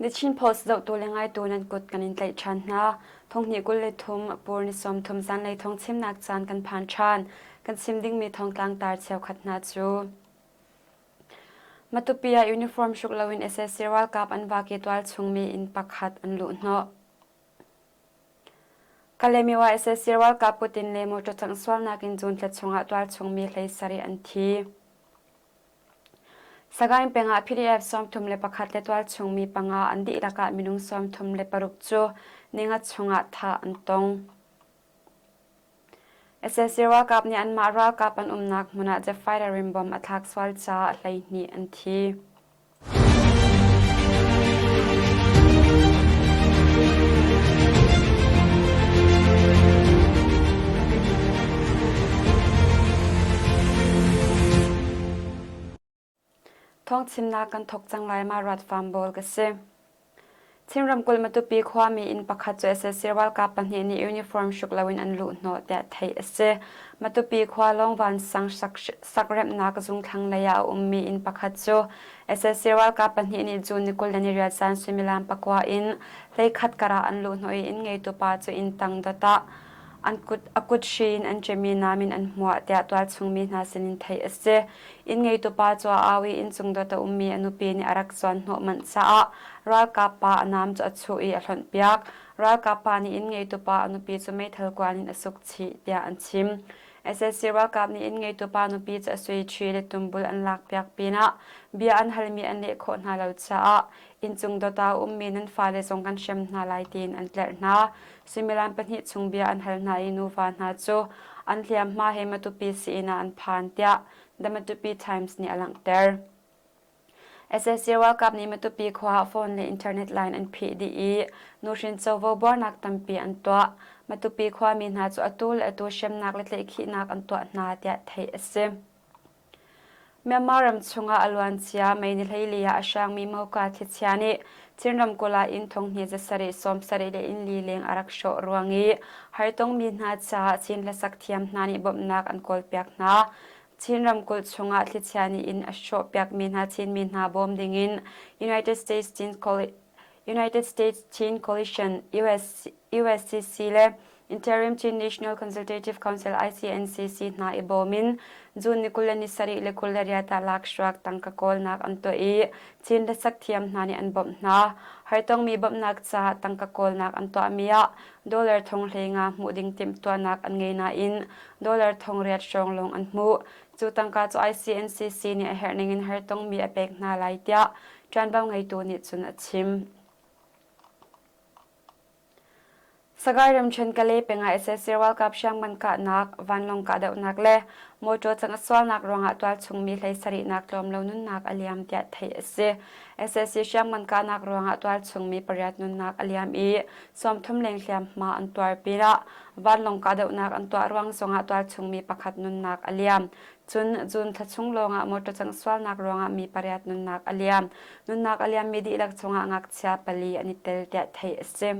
The Chin Post zohtu le ngaitu nan kut kan in tlaih ṭhan hna. Thonghnih 23 Pur ni 30 zanlei thawng chimnak caan kan phan ṭhan. Kan chim dingmi thawngtlang tar cheukhat hna cu Matupi ah uniform hruk loin sac ralkap an vak i tualchungmi inn pakhat an luhhnawh. Kalaymyo ah sac ralkap kutin le motor cangh sualnak in June thla chungah tualchungmi 17 an thi. Sagaing peng ah PDF 31 le tualchungmi panga an dihlak ah minung 36 cu ninga chungah thah an tong. Sac ralkap nih anmah ralkap an umnak hmun ah jet fighter in bomb a thlak sual caah 12 an thi. Thawngchimnak kan thawk cang lai ma ruat fam bawl ka si. Chin ramkulh Matupi khuami inn pakhat cu sac ralkap pahnih nih uniform hruk loin an luh hnawh tiah theih a si. Matupi khua Lawngvan sang sakremhnak zung thlanglei ah a ummi inn pakhat cu sac ralkap pahnih nih June ni 28 zan suimilam pakua in hleikhat karah an luh hnawh i inn ngeitu pa cu inn tang dot ah an kut a kut hri in an ṭemi nam in an hmuah tiah tualchungmi hna sinin theih a si. Inn ngeitu pa cu a au i inncung dot a ummi a nupi nih a rak zuan hnawh manh caah ralkap pa a nam cu a chuh i a hlonhpiak. Ralkap pa nih inn ngeitu pa a nupi cu meithal kuan in a suk chih tiah an chim. Sac ralkap nih inn ngeitu pa nupi cu a sui ṭhi le tumbul an lakpiak pinah bia an halmi an leh khawh hna lo caah inncung dot ah a ummi nan fale zong kan hrem hna lai tiin an tlerh hna. Suimilam pahnih chung bia an hal hna i nuva hna cu an hliamhma he Matupi sii-inn ah an phan tiah The Matupi Times nih a langhter. Sac ralkap nih Matupi khua ah phone le internet line an phih dih i nuhrin covo buarnak tampi an tuah. Matupi khuami hna cu atu le atu hremnak le tlaihkhihnak an tuah hna tiah theih a si. Myanmar ram chungah a luancia May ni 14 ah a hrangmi Moka thlichia nih Chin ramkulh ah inn thonghnih zasarih sawmsarih le inn li leng a rak hrawh ruang i hartongmi hna caah Chin hlasak thiam hna nih bawmhnak an kawlpiak hna. Chin ramkulh chungah thlichia nih inn a hrawhpiakmi hna Chinmi hna bawm dingin United States Chin United States Chin Coalition US, USCC le Interim Chin National Consultative Council ICNCC hna i bawm in June ni 20 le ni sarih le 28 ah lakhruak tangka kawlnak an tuah i Chin hlasak thiam hna nih an bawmh hna. Hartongmi bawmhnak caah tangka kawlnak an tuahmi ah dollar thong hleinga hmuh ding timhtuahnak an ngei nain dollar thong riat hrawng lawng an hmuh. Cu tangka cu ICNCC nih a herh ning in hartongmi a pek hna lai tiah ṭuanvo ngeitu nih cun a chim. Sagaing ramṭhen Kalay peng ah sac ralkap hriamngan kahnak, vanlawng kahdohnak le mawṭaw cangh a sualnak ruangah tualchungmi 17nak tlawm lo nunnak a liam tiah theih a si. Sac hriamngan kahnak ruangah tualchungmi pariat nunnak a liam i 30 leng hliamhma an tuar pinah vanlawng kahdohnak an tuah ruang zongah tualchungmi pakhat nunnak a liam. Cun June thla chung lawngah mawṭaw cangh sualnak ruangah mi pariat nunnak a liam. Nunnak a liammi dihlak chungah ngakchia pali an i tel tiah theih a si.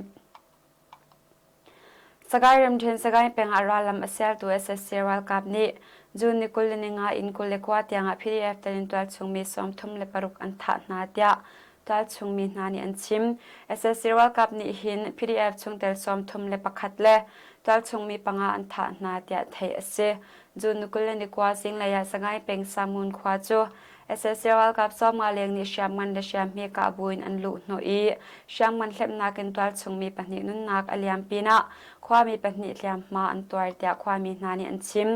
Sagaing ramṭhen Sagaing peng ah rallam a sialtu sac ralkap nih June ni 25 in 29 tiangah PDF telin tualchungmi 36 an thah hna tiah tualchungmi hna nih an chim. Sac ralkap nih hin PDF chungtel 31 le tualchungmi panga an thah hna tiah theih a si. June 29 zinglei ah Sagaing peng Samun khua cu sac ralkap 50 leng nih hriamngan le hriamhme kah buin an luh hnawh i hriamngan hlepnak in tualchungmi pahnih nunnak a liam pinah khuami pahnih hliamhma an tuar tiah khuami hna nih an chim.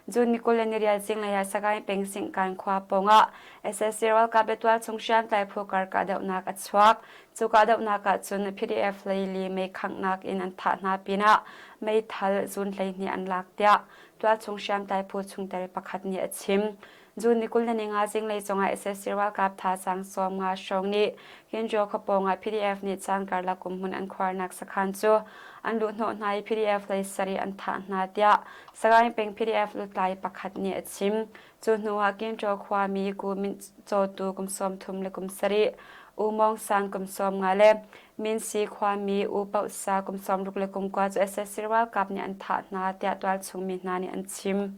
June ni 28 zinglei ah Sagaing peng Singkan khua pawngah sac ralkap le tualchung hriamtlai phu kar kahdohnak a chuak. Cu kahdohnak ah cun PDF leili mei khanghnak in an thah hna pinah meithal zun 12 an lak tiah tualchung hriamtlai phu chungtel pakhat nih a chim. June ni 25 zinglei cungah sac ralkap thazaang 50 hrawng nih Kinjo khuapawng ah PDF nih caan karlak umhmun an khuarnak sakhan cu an luhhnawh hna i PDF lei sarih an thah hna tiah Sagaing peng PDF lutlai pakhat nih a chim. Cu hnu ah Kinjo khuami Ku Min cawtu kum 30 le kum sarih, U Mawng San kum 50 le Minsi khuami U Paoh Sa kum 60 le kum kua cu sac ralkap nih an thah hna tiah tualchung mi hna nih an chim.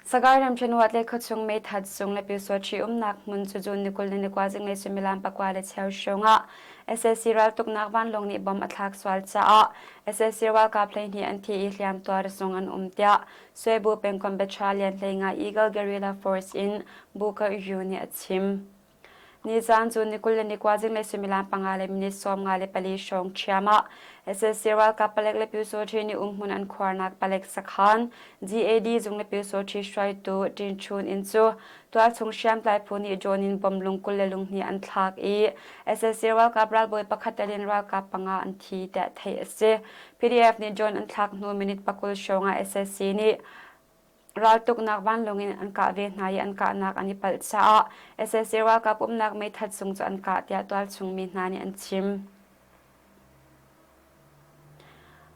Sagaing ramṭhen Huatle khuachung meithat zung le Pyusawṭhi umnak hmun cu June ni 20 le ni kua zinglei suimilam pakua le cheu hrawng ah sac raltuknak vanlawng nih bomb a thlak sual caah sac ralkap 12 an thi i hliamtuar zong an um tiah Swebu pengkomh Battalion 15 Eagle Guerrilla Force in Buka Yu nih a chim. Nizaan cu ni 20 le ni kua zinglei suimilam panga le minute 54 hrawng ṭhiam ah sac ralkap palek le Pyusawṭhi nih umhmun an khuarnak palek sakhan GAD zung le Pyusawṭhi hruaitu Ṭin Chun inn cu tualchung hriamtlai phu nih drone in bomb lung 20 le lung hnih an thlak i sac ralkap ralbawi pakhat tel in ralkap panga an thi tiah theih a si. PDF nih drone an thlak hnu minute pakul hrawng ah sac nih Raltuknak vanlawng in an kah ve hna i an kahnak an i palh caah sac ralkap umnak meithat sung cu an kah tiah tualchung mi hna nih an chim.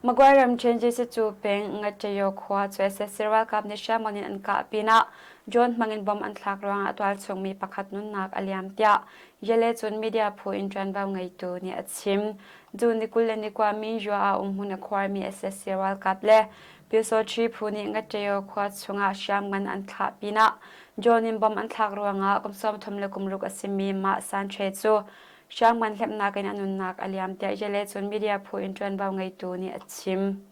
Magway ramṭhen Jesucu peng Ngatṭayo khua cu sac ralkap nih hriamngan in an kah pinah drone hmangin bomb an thlak ruangah tualchung mi pakhat nunnak a liam tiah Yale cun media phu in ṭuanvo ngeitu nih a chim. June ni 20 le ni kua Minjua ah umhmun a khuarmi sac ralkap le Pyusawṭhi phu nih Ngatṭayo khua chungah hriamngan an thlah pinah drone in bomb an thlak ruangah kum 30 le kum ruk a simi Mah San Htwe cu hriamngan hlemhnak in a nunnak a liam tiah Yale cun media phu in ṭuanvo ngeitu nih a chim.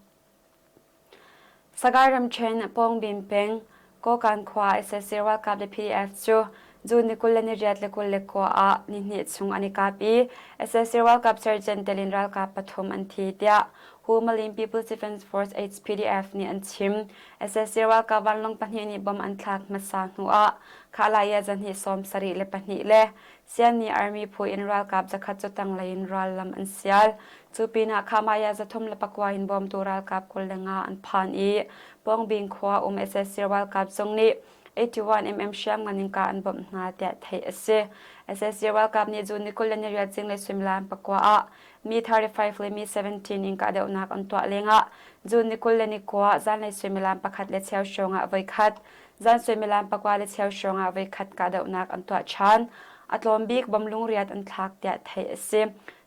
Sagaing ramṭhen Pawngbin peng Kawkan khua sac ralkap le PDF cu June ni 20 le ni riat le 29 ah nihnih chung an i kap i sac ralkap sergeant tel in ralkap pathum an thi tiah Humalin People's Defense Force HPDF nih an chim. Sac ralkap vanlawng pahnih nih bomb an thlak hmasa hnu ah Khalaya zahnih 72 le Sianni Army phu in ralkap zakhat cu tanglei in ral lam an sial. Cu pinah Khamaya 309 in bawmtu ralkap 25 an phan i Pawngbing khua um sac ralkap zong nih 81mm hriamngan in kah an bawmh hna tiah theih a si. Sac ralkap nih June ni 28 zinglei suimilam pakua ah Mi 35 le mi 17 in kahdohnak an tuah lengah June ni 29 zanlei suimilam pakhat le cheu hrawng ah voikhat, zan suimilam pakua le cheu hrawng ah voikhat kahdohnak an tuah ṭhan. A tlawm bik bom lungriat an thlak tiah theih a si.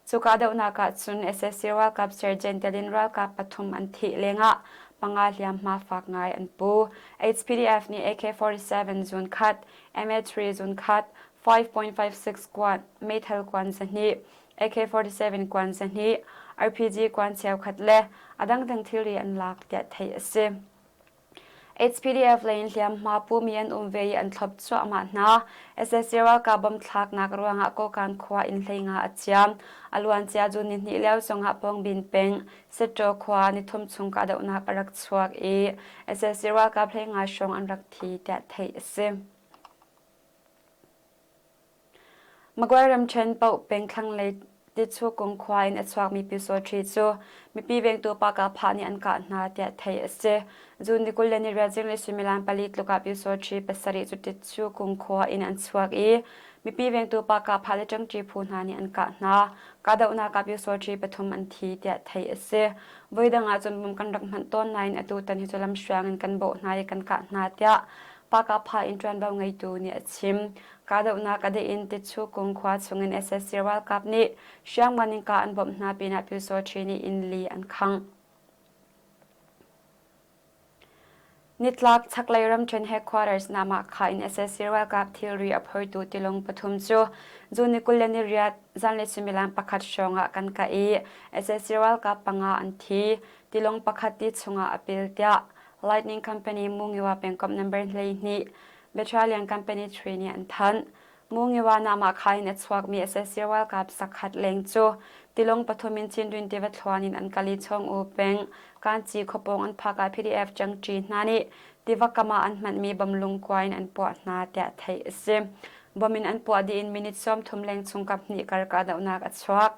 Cu kahdohnak ah cun sac ralkap Sergeant telin ralkap pathum an thih lengah panga hliamhma fak ngai an pu. HPDF nih AK-47 zun khat, MA3 zun khat, 5.56 kuan, meithal kuan zahnih, AK-47 kuan zahnih, RPG kuan cheukhat le a dangdang thilri an lak tiah theih a si. HPDF lei in hliamhma pumi an um ve i an thlop cuahmah hna. Sac ralkap bomb thlaknak ruangah Kawkan khua inn hleinga a ciam. A luancia June nihnih lio zongah Pawngbin peng Settaw khua nithum chung kahdohnak a rak chuak i sac ralkap hleinga hrawng an rak thi tiah theih a si. Magway ramṭhen paoh peng thlanglei Tichukung khua in a chuakmi Pyusawṭhi cu mipi vengtu Pahkahphah nih an kah hna tiah theih a si. June ni 28 zinglei suimilam pali tluk ah Pyusawṭhi pasarih cu Tichukung khua in an chuak i mipi vengtu Pahkahphah le ṭangṭi phu hna nih an kah hna. Kahdohnak ah Pyusawṭhi pathum an thi tiah theih a si. Voidang ahcun bom kan rak hmanh tawn nain atutan hi cu lamhruang in kan bawh hna i kan kah hna tiah Pahkahphah in ṭuanvo ngeitu nih a chim. Kahdohnak a dih in Tichukung khua chungin sac ralkap nih hriamngan in kah an bawmh hna pinah Pyusawṭhi nih inn li an khangh. Nitlak chaklei ramṭhen headquarters Namakha in sac ralkap thilri a phortu tilawng pathum cu June ni 28 zanlei suimilam pakhat hrawng ah kan kah i sac ralkap panga an thi. Tilawng pakhat ti chungah a pil tiah Lightning Company Mungiwa pengkomh number 12 Battalion Company 3 nih an thanh. Mungiwa Namakha in a chuakmi sac ralkap zakhat leng cu tilawng pathum in Chindwin tiva thluan in an kal i Chawng-U peng Kanci khuapawng an phak ah PDF ṭangṭi hna nih tiva kam ah an hmanhmi bom lungkua in an puah hna tiah theih a si. Bom in an puah dih in minute 30 leng chung kaphnih kar kahdohnak a chuak.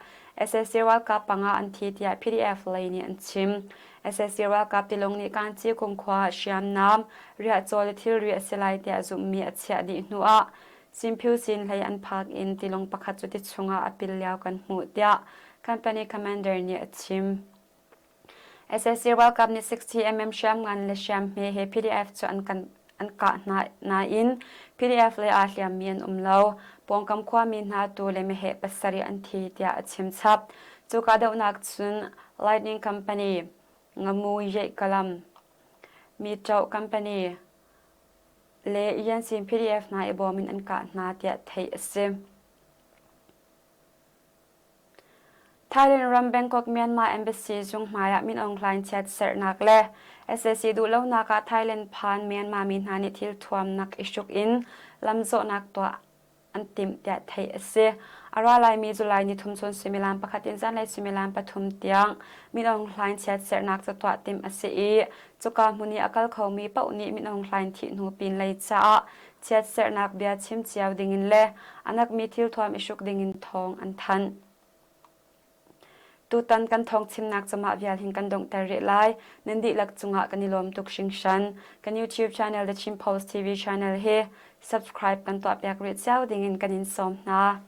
Sac ralkap panga an thi tiah PDF lei nih an chim. Sac ralkap tilawng nih Kanci kumkhua hriamnam, riahcaw le thilri a si lai tiah zumhmi a chiah dih hnuah Simphiu sin hlei an phak in tilawng pakhat cu ti chungah a pil lio kan hmuh tiah company commander nih a chim. Sac ralkap nih 60mm hriamngan le hriamhme he PDF cu an kan an kah hna nain PDF lei aa hliammi an um lo. Pawngkam khuami hna tu le meheh pasarih an thi tiah a chim chap. Cu kahdohnak cun Lightning Company, Ngamu Yeih Kalam, Mi Ṭoh Company, le Yansin PDF hna i bawm in an kah hna tiah theih a si. Thailand ram Bangkok Myanmar Embassy zung hmai ah Min Aung Hlaing chiatserhnak le sac duhlonak ah Thailand phan Myanmar mi hna nih thil thuamnak i hruk in lamzawhnak tuah an timh tiah theih a si. A ra laimi July ni thum chun suimilam pakhat in zanlei suimilam pathum tiang Min Aung Hlaing chiatserhnak cu tuah timh a si i cuka hmun i a kal khomi paoh nih Min Aung Hlaing thih hnu pinlei caah chiatserhnak bia chim cio dingin le a nakmi thilthuam i hruk dingin thawng an thanh. Tutan kan thawng chimnak cu mah vial hin kan donghter rih lai. Nan dihlak cungah kan i lawm tuk hringhran. Kan YouTube channel The Chin Post TV channel hi subscribe kan tuahpiak rih cio dingin kan in sawm hna.